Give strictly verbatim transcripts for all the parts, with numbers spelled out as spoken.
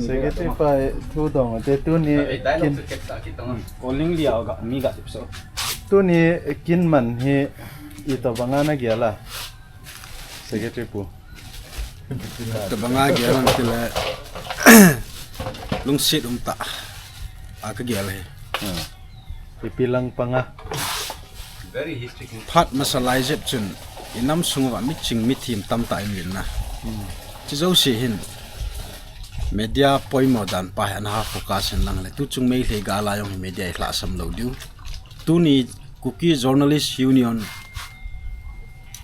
Secretary pa thu dong te tuni kin. Oling lia ga mi ga tipso. Tuni kin man hi itobanga na gel a. Secretary pu. Itobanga gel ang tile lungsit um ta. A ka gel hi. Ipi lang panga. Phat masa lai jep chun inam sung uva miching mithem tamtah in len na. Chi jouse hin media poimo dan pa hi ana ha focus in lang le tuchung Meitei gal a jong hi media i lhahsam lou diu. Tuni Kuki Journalist Union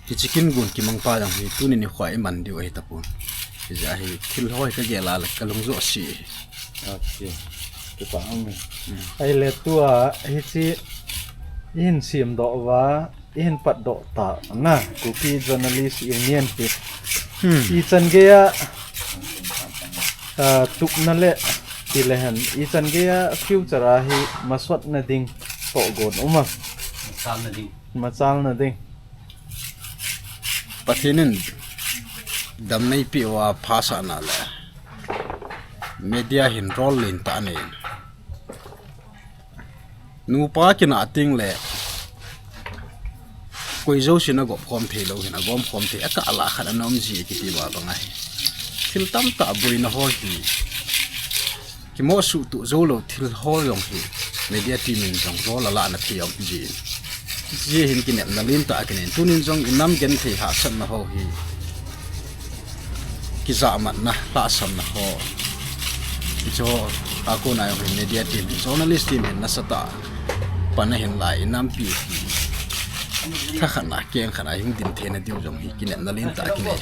hichi kin gun kimang pa jong hi tuni nikho a i man diu ahi tapon. Hijeh a hi thil ho hi ka gel a le ka lung joh si. Okay. Kipa um e. Ahile tua hichi i hin semdoh uva i hin patdoh ta na Kuki Journalist Union hi. Ichan gei a tupna le ti le hen ichan gei a future a hi masotna ding tohgon um a. Machalna ding. Pathen in dam neipeh uva phasahna le media hin role lentah anei in. Nupa kinah teng le koi jousen agop khom thei lou hin, agom khom thei, akah lah khat ana um ji kiti uva bang ahi. Thil tamtah boina ho hi kimoh suhtuh jou lou thil ho jong hi media team in jong role alahna thei um ji in. Ji hin kinepna lentah akinei in. Tunin jong inam genthei hahsatna ho hi kijahmatna, lhahsamna ho. Hicho a kona jong hi media team, journalist team hin nasatah a pan ahin la inampi hi thakhat na, kengkhat na hung din theina diu jong hi kinepna lentah akinei.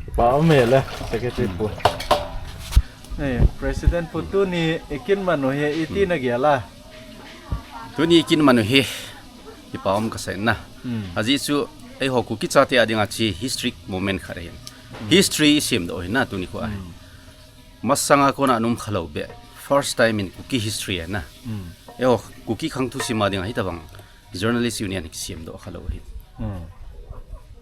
Kipa um e le, Secretary pu. President pu tuni i kin man u hi iti na gel a? Tuni i kin man u hi kipa um kasei na. Ajeh chu eiho Kuki chate a dinga chi historic moment khat ahin. History i semdoh u hi na tuni khu ahi. Masanga kona ana um khalou beh. First time in Kuki history ahi na. Eiho Kuki khang thusim a dinga hitobang Journalist Union hi kisemdoh khalou ahi.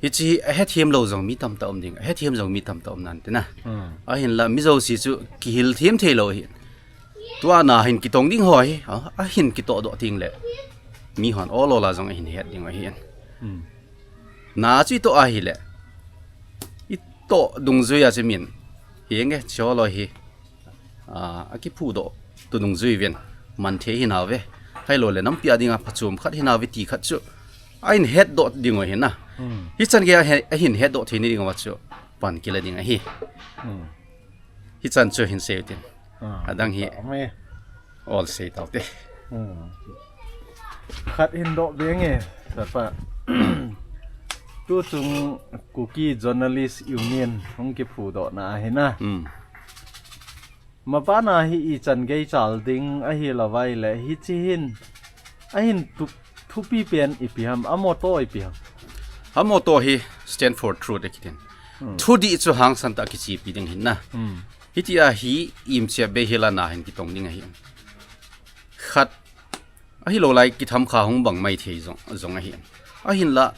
Hichi hi ahethem lou jong mi tamtah um ding, ahethem jong mi tamtah um nante na. Ahinla mi jouse chu kihil them thei lou ahi. Tua na hin kitong ding ho hi, ahin kitohdoh teng le mihon ol ol a jong ahin het ding ahi. Na chu itoh ahile itoh dungjui a chu min, henge, cholo hi akiphudoh tu dungjui uvin man thei hinauve, ahilou le nampi a dinga phachom khat hinauve ti khat chu ahin hetdoh ding u ahi na. Hichan gei a ahin hetdoh theina ding uva chu pan kila ding ahi. Hichan chu hin sei utin. Adang hi ol sei taute. Khat hin doh beng e, sir pa. Tuchung Kuki Journalist Union hung kiphudohna ahi na. Mabana hi ichan gei chal ding ahilou vai le hichi hin ahin thupi pen ipi ham, a motto ipi ham? A motto hi Stand for Truth akitin. Thudih chu hangsan tah a kichepi ding ahi na. Hitia hi imchep bei hila na hin kitong ding ahi. Khat ahilou lai kitham kha hung bang mai thei jong ahi. Ahinla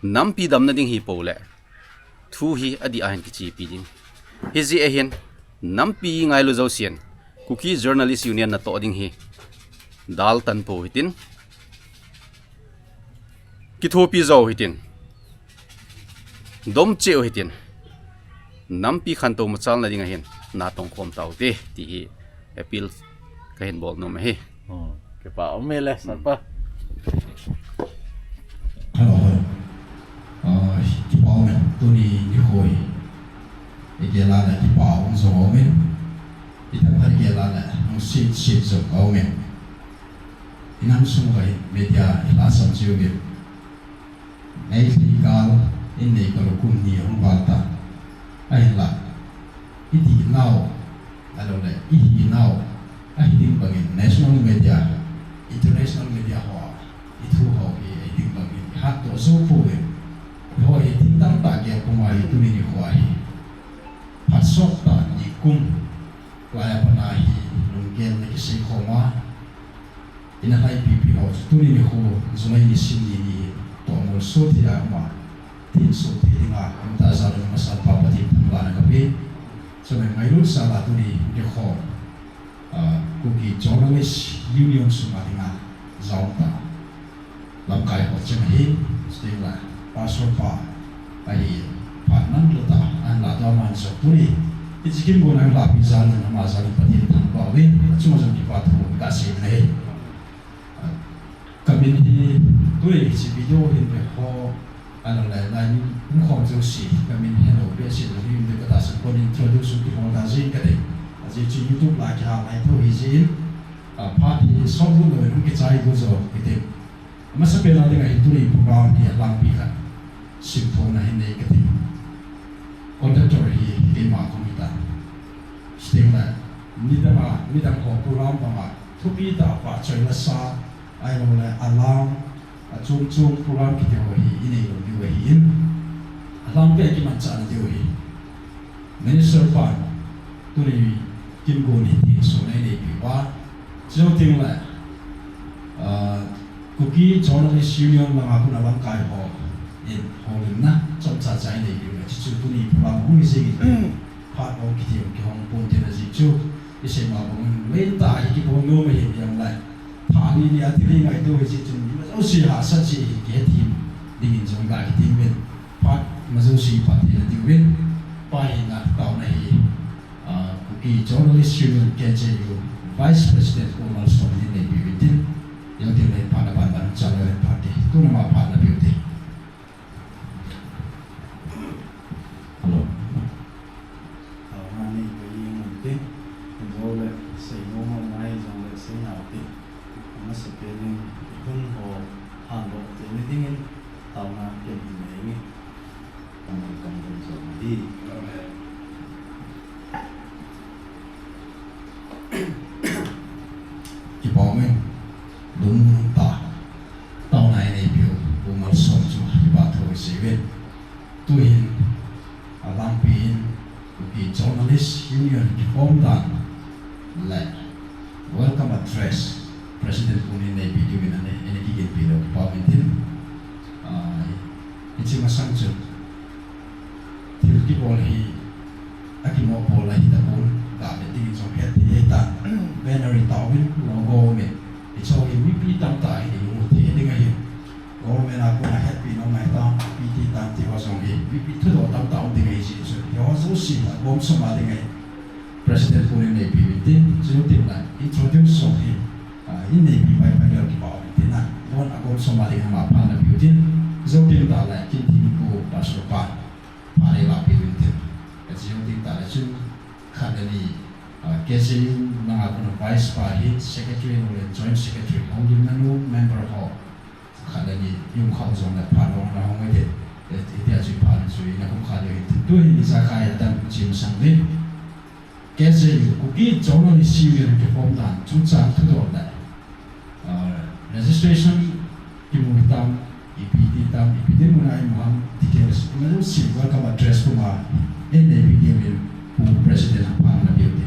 nampi damna ding hi pou le thu hi adih a hin kichepi ding. Hijeh ahin nampi ngailu jousen Kuki Journalist Union natoh ding hi daltan pou hitin, kithopi jou hitin, domcheh u hitin, nampi khantou machalna ding ahin natong khom taute ti hi appeal kahin bol nom ahi. Kipa um e le, sir pa. Hello. Kipa um e, tuni nikho hi igel a le kipa um jong aumin, ithemkhat igel a le lungset set jong aumin, inam sung uva media ilhahsam jiuvin. Meitei gal in nei kalou kum ni ahung val ta. Ahinla idihnau, ahilou le ihinau ahi ding bangin national media, international media ho a ithu ho hi ahi ding bangin ihatdoh jou pouvin, eiho hi thil tamtah gel puma hi tuni nikho a hi phat sot tah nikum lai a pat a hi lunggel na kisei khom a, ina lhaipipi ho chu tuni nikho July nisim ni ni tohmol sot hi a um a, Tin sung thei dinga, kum tah jal in masang pa Pathen thangvahna kapeh. Chule ngailut sala tuni nikho, ah, Kuki Journalist Union sunga dinga, jong ta. Lamkai ho cheng ahi, chuteng le, Pastor pa, ahi, phat nang lo ta, an la to man so tuni. Hiche kin gon an la pi jal in, ama jal in Pathen thangvah uvin, achunga jong kipa thu kasei nahi. Kamin hi, tui hiche video hin ve ho, alou le, lai in um khom jouse, kamin helou behseh lou hin ve katahsan kon introduce um kibol ta jing kate. Ajeh chu YouTube la kihal lai thou hi jeh in, ah, phat hi sot lut lou in um kichai got jo kate. Amasapen a dinga hi tuni program hi alangpi khat simthona hin nei kate. Conductor hi keima kahung hita. Chuteng le, midang a, midang ho program banga, thupi tah a pahchoi lasa, ahilou le, alang, achom chom program kiti ho hi, inei lou diu ahin. Alangpi a kimanchah na diu ahi. Minister pan, tuni kin gon hi thensona ineipi uva. Chuteng le, ah, Kuki Journalist Union langa kona lamkai ho in, holimna, chomcha cha ineipi uva. Chuchu tuni program hung hi jing in. Phat bou kiti, kihong pon tin ajeh chu, isei ma bang in, len tah hi kibol nom ahi jong le. Tha ni ni a thil hi ngaito hi jeh chun, ima jouse hahsat jeh hi kihethem dingin jong ga kiti uvin. Phat ima jouse phat thei na diuvin. Pa hi na taona hi, ah, Kuki Journalist Union K J U Vice President Pu Malsom in neipi uvin tin. Jong tin le phat na ban ban chan le phat te. Tuna ma phat na pe ute. Hello. Taona nei pe ing ute. Jong le sei nom a mai jong le sei nau te. Amasapen in ihun ho handoh theina dingin taona ken ti nei nge. Amen. Kam dun jong ahi. Amen. Kipa umin, lungmong tah, taona ineipiu, Pu Malsom chu kipa thu isei uvin. Tuhin, alangpi in, Kuki Journalist Union kiform dan le welcome address President pun in neipi diuvin ana, ana kiginpi lou kipa umin tin. Ah, hiche masang chu thil kibol hi akimohbol ahi tapon, ga vet dingin jong het thei ahitan. Banner hi taovin, logo umin. Hicheho hi mipi tamtah in ilung u thei ding ahi. Government a kona hetpi nom ahitan, P T tan ti ho jong hi mipi thudoh tamtah um ding ahi jeh chun, hiho jouse agomsoma ding ahi. President pun in neipi uvin tin, chuteng le introduce jong hi, ah, in neipi paipai leu kipa umin tin a, don agomsoma ding ama phat napiu tin, chuteng tah le kin thempu Pastor pa phat eilahpi uvin tin. Chuteng tah le chun khat le ni, ah, K J U langa kona Vice pa hin Secretary le Joint Secretary, houlimna nu member ho khat le ni, um khah jong le phat long ana hung e te. Hitia chu phat chu ina hung kha diu hin tin. Tuhin ijakai a dam chim sang uvin. K J U, Kuki Journalist Union kiform dan, chungchang thudoh le, ah, registration kimu hitam, ipi ti tam, ipi dinmun a imu ham, details, ima jouse welcome address puma, in neipi diuvin, Pu President a phat napiu te.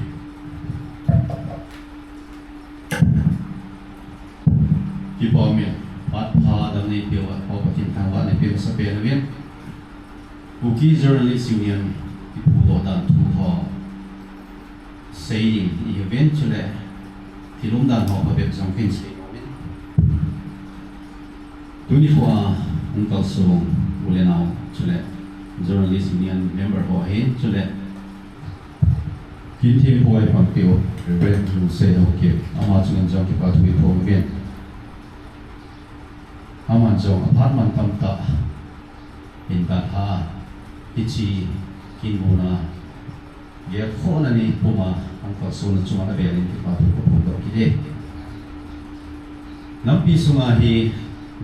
Kipa umin, phat pha dam neipiu a, Pathen thangvah neipiu masapen uvin. Kuki Journalist Union kiphudoh dan thu ho sei ding ihiuvin chule, thil umdan ho phabep jong kin sei nom in. Tuni nikho a hung kalsong u le nao chule Journalist Union member ho ahin chule, kin thempu a ipanpiu Reverend Pu Seihaokip, ama chunga jong kipa thu iphong uvin. Aman jong aphat mantam tah in dalha, hiche kin gonna gelkhohna ni puma hung kalsonna chunga avel in kipa thu kaphongdoh kit e. Nampi sunga hi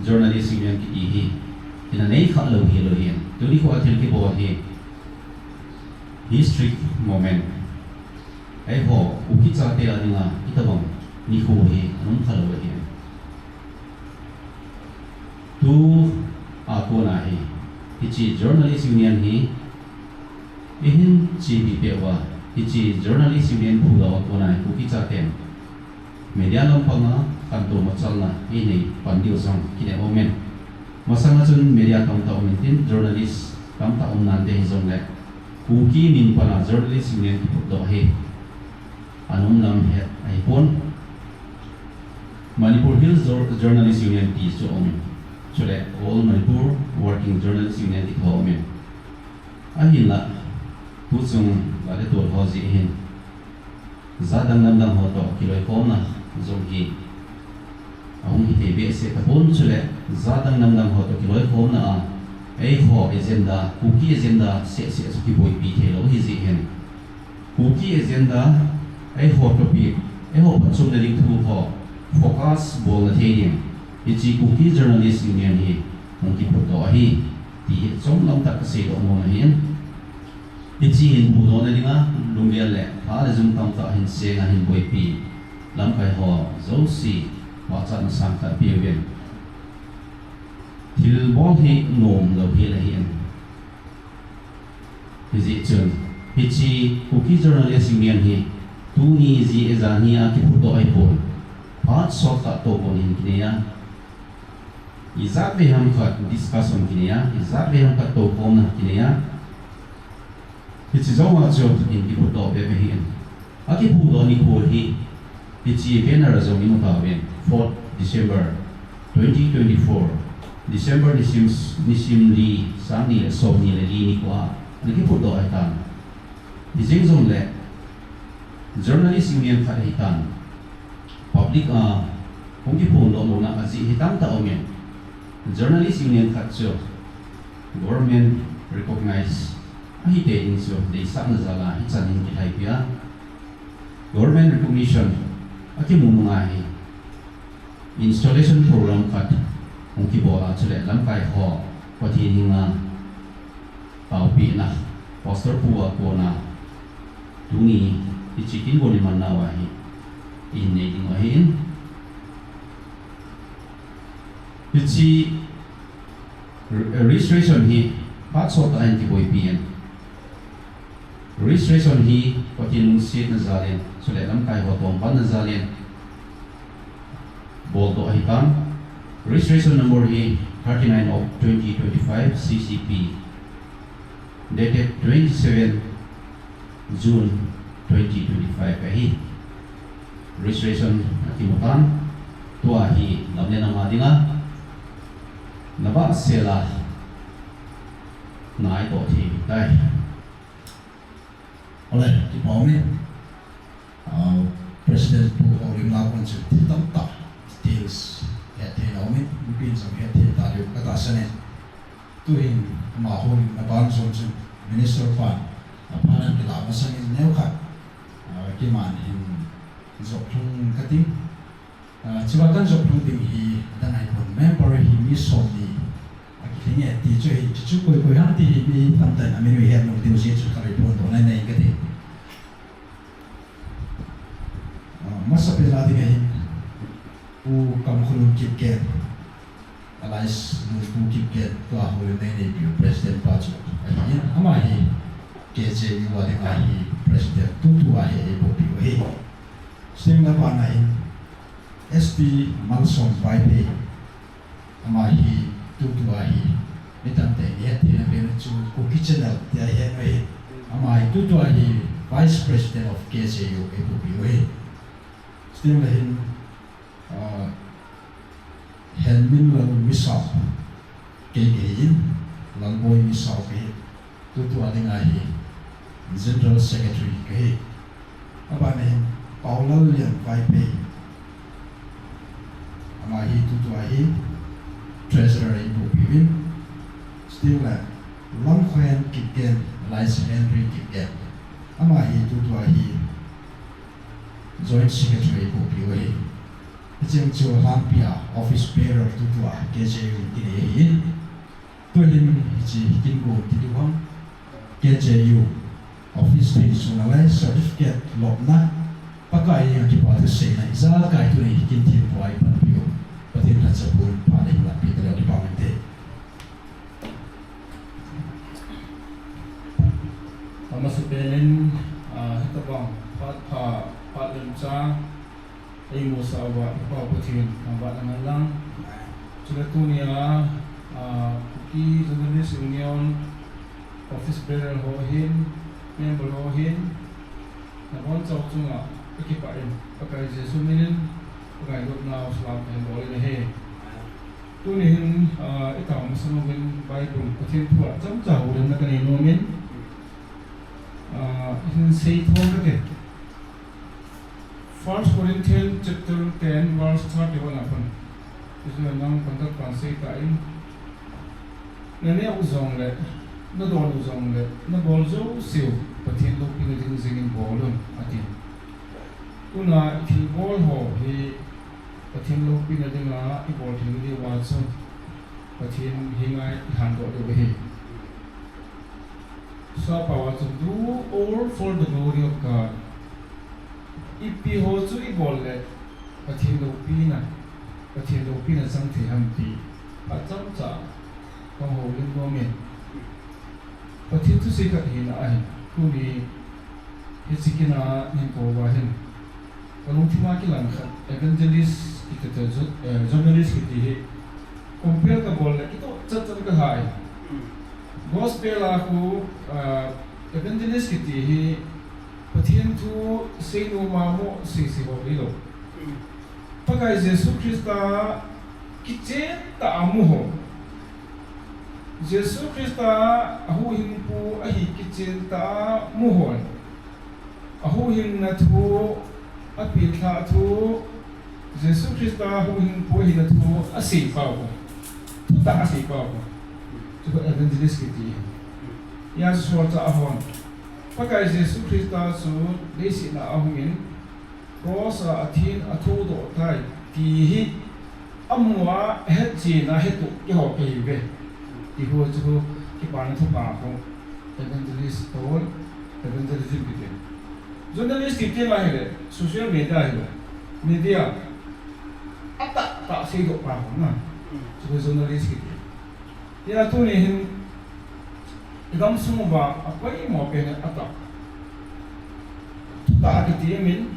Journalist Union kiti hi ina nei khalou hilou hin, tuni nikho a thil kibol hi historic moment. Eiho Kuki chate a dinga hitobang nikho hi ana um khalou ahi. Tua kona hi, hiche Journalist Union hi ihin chepi peh uva, hiche Journalist Union phudoh a kona hi Kuki chaten media lampanga khantou machalna inei pan diu jong kinem umin. Masanga chun media tamtah um intin, journalist tamtah um nante hijongle, Kuki min pana journalist union kiphutdoh hi anom lam het ahipon. Manipur Hills Jour-, Journalist Union ti chu aumin, chule All Manipur Working Journalist Union ti kho aumin. Ahinla, tuchung gale tol ho jeh hin, jat dang namdang ho toh kiloikhomna jong hi ahung hithei behseh tapon, chule jat dang namdang ho toh kiloikhomna a, eiho agenda, Kuki agenda sehseh chu kiboipi theilou ahi jeh hin, Kuki agenda, eiho topic, eiho phatchomna ding thu ho focus bolna thei ding, hiche Kuki Journalist Union hi hung kiphutdoh ahi, ti hi chomlam tah kaseidoh nom ahin. Hiche hin phutdohna dinga lunggel le tha le jung tamtah hin seng a hin boipi lamkai ho jouse pachatna sangtah peuvin. Thilbol hi nomlou hel ahin. Hijeh chun, hiche Kuki Journalist Union hi tuni jeh a janhi a kiphutdoh ahipon, phat sottah toukon hin kinei a, ijat vei ham khat discussion kinei a, ijat vei ham khat toukhomna kinei a, hiche jouva chu hin kiphutdoh bep ahin. Akiphutdoh nikho hi, hiche banner a jong imu tauvin, fourth December twenty twenty-four, December nisim, nisim li, sang ni le som ni le li nikho a ana kiphutdoh ahitan. Hijeng jongle, journalist union khat ahitan, public a hung kiphondoh louna ajeh hi tamtah aumin, journalist union khat chu government recognize ahitei ding chu deisahna jal a hichan hin kilhaipi a, government recognition akimu nunga hi installation program khat hung kibol a, chule lamkai ho Pathen henga taopehna, Pastor pu a kona tuni hiche kin bol iman nauva hi ihin nei ding ahin. Hiche re-, registration hi phat sottah in kiboipi in. Registration hi Pathen lungsetna jal in, chule lamkai ho tongpanna jal in boldoh ahitan. Registration number hi thirty-nine of twenty twenty-five C C P, dated twenty-seven June twenty twenty-five ahi. Registration akimutan, tua hi lam le nam a dinga nabahsel a naitoh thei tai. Ole, kipa umin. Ah, President pu Haolemlal koma chun thil tamtah, details, hetthei na umin, mipin jong hetthei ta diu katahsan e. Tuhin amaho hin aban jong chun Minister pan aphan ahin kilah masangin neokhat, ah, kiman hin jop lhung kating. Ah, chua kan jop lhung ding hi adang ahipon, member hi mi somni akilhing e ti chu ahi, chuchu koi koi ham ti hi mi tamtah in amin u ihet lou diu jeh chun khalui phondoh nainai inge kati. Ah, masapen a ding ahin, Pu Kamkholun Kipgen, alias Nunpu Kipgen, tua houin neineipiu President pa chu ahin, ama hi K J U a dinga hi President tutua hi eibohpiu ahi. Chuteng le abana hin S P Malsom Vaiphei, ama hi tutua hi mi tamtah in ihet theina pen u chu Kuki Channel tia ihet u ahi. Ama hi tutua hi Vice President of K J U eibohpiu ahi. Chuteng le hin, ah, Henminlal Misao, kei kahin, Lalboi Misao kahi, tutua dinga hi General Secretary kahi. Abana hin Paolallian Vaiphei, ama hi tutua hi Treasurer eibohpiuvin. Chuteng le Lamkhohen Kipgen, alias Henry Kipgen, ama hi tutua hi Joint Secretary eibohpiu ahi. Hicheng chu Lhangpi a office bearer tutua K J U in kinei ahin. Tuhin hiche kin bol kit u ham, K J U office thei suna le certificate lopna, Pakai henga kipa thu seina ijakai tuhin kin thilbol a ipanpiu Pathen lhacha pun pha le hinla pe taleu kipa umin te. Amasapen in, ah, hitobang phat pha, phat lemchang eimusah uva i Pa Pathen thangvahna ngen lang. Chule tunia Ah, Kuki Journalist Union office bearer ho hin, member ho hin, nabonchau chunga kakipah in, Pakai Jesu minin, kangailutnau salam kahin bol in ahi. Tuni hin, ah, itao masang uvin Bible, Pathen thu a chomcha houlimna kanei nom in, ah, hin seithom kate. First Corinthians chapter ten, verse thirty-one a kon. Israel nang contact pan seitan. Naneh u jongle, nadon u jongle, nabol jouseu, Pathen loupina ding jingin bol un, ati. Tuna ithilbol ho hi, Pathen loupina dinga ibol thei diu va chu, Pathen henga ihandoh diu ahi. Sappao a chun, "Do all for the glory of God." Ipi ho chu ibol le Pathen loupina, Pathen loupina chang thei ham ti achomcha kahoulim nom in. Pathen thusei khat hina ahin, tuni hiche kin a hin kou uva hin. Kalungthim a kilang khat, evangelist kiti toh, jo-, eh, journalist kiti hi compare kabol le kitoh chatchat kalhai. Gospel a khu, ah, evangelist kiti hi Pathen thu seinom a mo seisei ho hilou. Pakai Jesu Christa kichen tah a mu ho. Jesu Christa ahuhhingpu ahi kichen tah a mu ho. Ahuhhingna thu, apilhah thu, Jesu Christa huhhingpu ahina thu asei pau. Thutah asei pau. Chu evangelist kiti. Hia chu solchah a hon. Pakai Jesu Christa chu leiset a ahungin, cross a athin athoudoh tai ti hi amu a, ahetchen a, ahetup keiho kahiuve. Ti ho chu kipana thupha ho. Evangelist ho, evangelism kiti. Journalist kiti ma hile, social media hile, media. Atahtah seidoh pa ho na. Chu journalist kiti. Hia tuni hin, igamsung uva apoimo pen atah. Thutah kiti amin,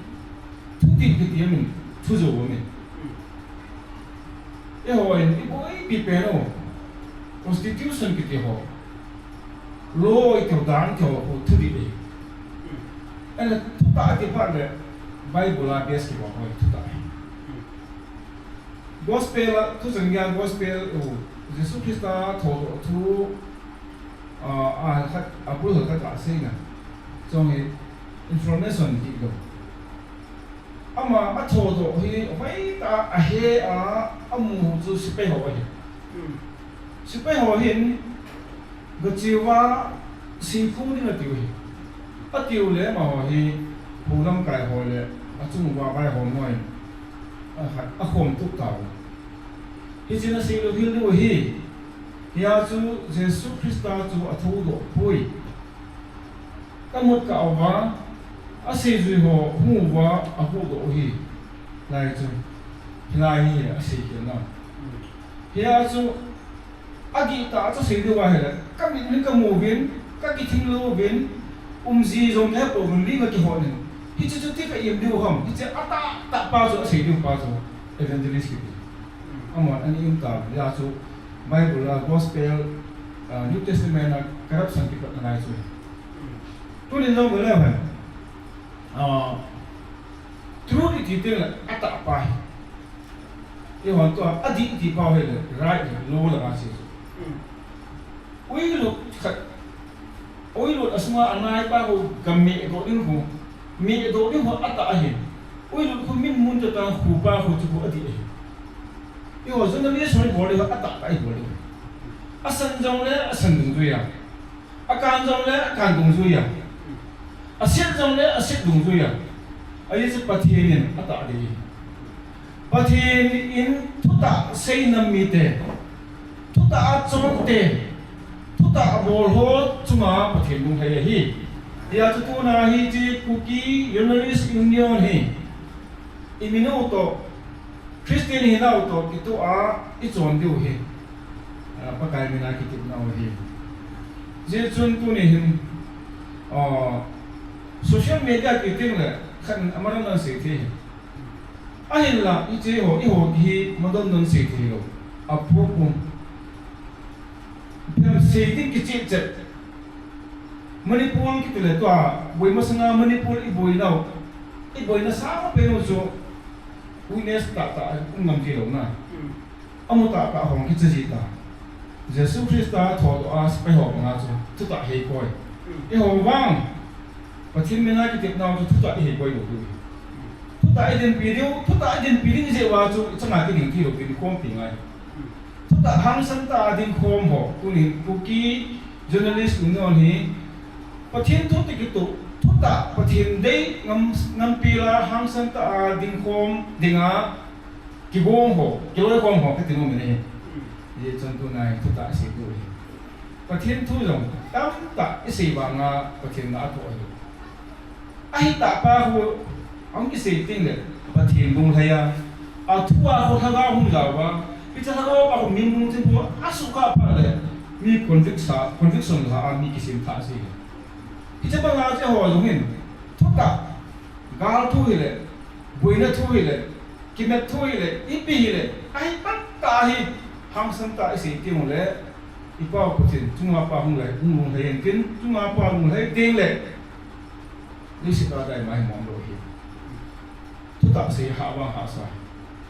thudih kiti amin, thujou amin. Eihon iboipi pen u, constitution kiti ho, law iti ho, dan iti ho, thudih ahi. Ahile thutah kiti phat le Bible a base kibol ho thutah ahi. Gospel a, thuchang geiya gospel, uh, Jesu Christa thoudoh thu, ah, a khat, abul khat a seina. Chong hi information ti lou. Ama athoudoh hi hoitah a ahe a, amu chu sepai ho ahi. Sepai ho hin, gache uva, seiphong ding atiu hi. Atiu le amaho hi, pu lamkai ho le, achung uva vaihom noi, a, akhom tup tauve. Hichun asei lou hel diu ahi. Hia chu Jesu Christa chu athoudoh poi. Kamut kah uva, aseijui ho hung uva ahuhdoh u hi. Lai chu, hilai hi asei khel na. Hia chu, adihtah a chu asei diu ahile, kamit in kamu uvin, kakithing lou uvin, umji jong kahe pouvin, lim a kihot in. Hiche chu itia ka im diu ham, hiche atahtah pa chu asei diu pa chu evangelist kiti. Amahon ana im tauve, hia chu Bible a, gospel, ah, New Testament a corruption kipatna lai chu. Tunin jong vele hen. Ah, truth iti teng le atah pa hi. Eihon tua, adih iti pa hile, right, law langa che chu. Uilut khat, uilut asunga anaipa ho gamehdoh ding ho, mehdoh ding ho atah ahi. Uilut khu min mun tah tah khupa khu chu khu adih ahi. Eiho journalist ho ibol ding ho atah tah ibol ding. Asan jongle asan dungjui a. Akan jongle akan dungjui a. Aset jongle aset dungjui a. Ajeh chu Pathen in atah ding ahi. Pathen in thutah seinam mite, thutah a chonte, thutah bol ho chunga Pathen lunghei ahi. Hia chu tuna hiche Kuki Journalist Union hi, imin u toh, Christian hinau toh kitoh a ichon diu hi, ah, Pakai mina kitepnau ahi. Hijeh chun tuni hin, ah, social media kiti teng le khat in amadon don sei thei ahi. Ahinla, hiche ho, eiho hi madon don sei thei lou. Aphu pum. Phem sei ding kicheh cheh. Manipur kiti le tua, boi masanga Manipur i boinau, i boina sanga penu chu witness tahtah um ngam thei lou na. Hmm. Amu tahtah hung kicha ji ta. Jesu Christa thodoh a sepai ho banga chu thutah hei koi. Hmm. Eiho vang Pathen mina kitepnau chu thutah i hei koi lou diu. Thutah i dinpi diu, thutah i dinpi ding jeh uva chu i changa kiding thei lou, kiding khom thei ngai. Thutah hangsan tah a dingkhom ho, tunin Kuki journalist umna hi, Pathen thu ti kitoh, thutah Pathen dei ngam, ngampel a hangsan tah a dingkhom dinga kigong ho, kiloikhom ho kati nom in ahi. Hijeh chun tuna hi thutah isei diu ahi. Pathen thu jong tamtah isei vanga Pathen na athoh ahi. Ahitah pa khu, ahung kisei teng le, Pathen lunglhai a, athu a khu lhagao hung jao a, hiche lhagao pa khu mi lungthim khu asukha phat le, mi convict sa, conviction la a mi kisem tha se. Hiche banga che ho jong hin, thutah, gal thu hile, boina thu hile, kimat thu hile, ipi hile, ahi pat tah hi, hangsan tah isei teng le, i Pau Pathen, chunga pa hung lhai, hung lunglhai in tin, chunga pa lunglhai teng le, leiset a dai mai mong lou hi. Thutah sei hah vang hahsa.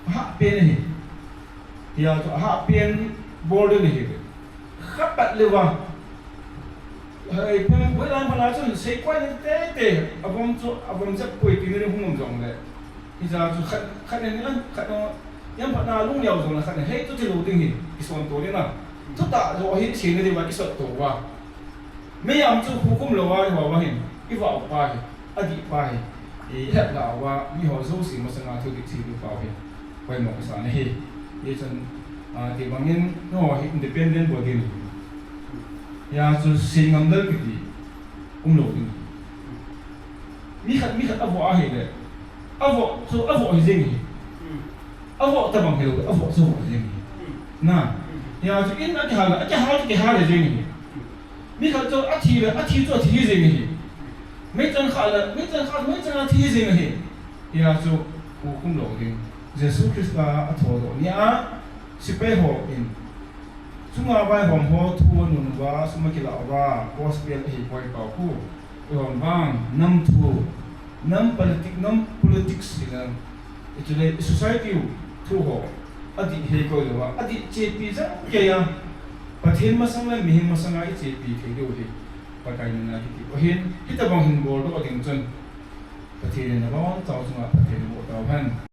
Hah pen ahi. Hia chu hah pen bol ding ahi. Khat pat le va. Hei, pen boi lang phat na chun sei koi ni tete. Avom chu, avom jep poi ti ni hung um jong le. Hijeh chun khat, khat ni la, khat no, ijemphat na lung liao jong le khat ni hei tu ti lou ding hi. Kison to ni na. Thutah jo hi sei ni diu va kison to va. Miyam chu hukum lou a, i ho va hin, i va u pa hi, adih pa hi, i het la uva, mi ho jouse masanga thudih sei diu pa hi, poimo kasa na hi. Hijeh chun, a, ti bangin, no, hi independent body ni. Hia chu sei ngam lel kiti, um lou ding. Mi khat, mi khat avoh ahile, avoh chu avoh hi jeng hi. Avoh tabang hilou, avoh chu avoh jeng hi. Na, hia chu in akihal, akihal, kihal jeng hi. Mi khat chu athi le, athi chu athi jeng hi. Meichang kha le, meichang kha, meichang athi jeng hi. Hia chu hukum lou ding. Jesu Christa athodoh ni a, sepai ho in, chunga vaihom ho thu anun uva, sum akilah uva, gospel ahi koi pau khu. Eihon vang, nam thu, nam politic, nam politics hi na, i chule i society u thu ho, adih hei koi lou a, adih chepi jeng kei a, Pathen masang le mihem masanga i chepi thei diu hi, Pakai mina kiti u ahin, hitabang hin boldoh ding chun, Pathen in nabonchau chunga phatthei naboh tauhen.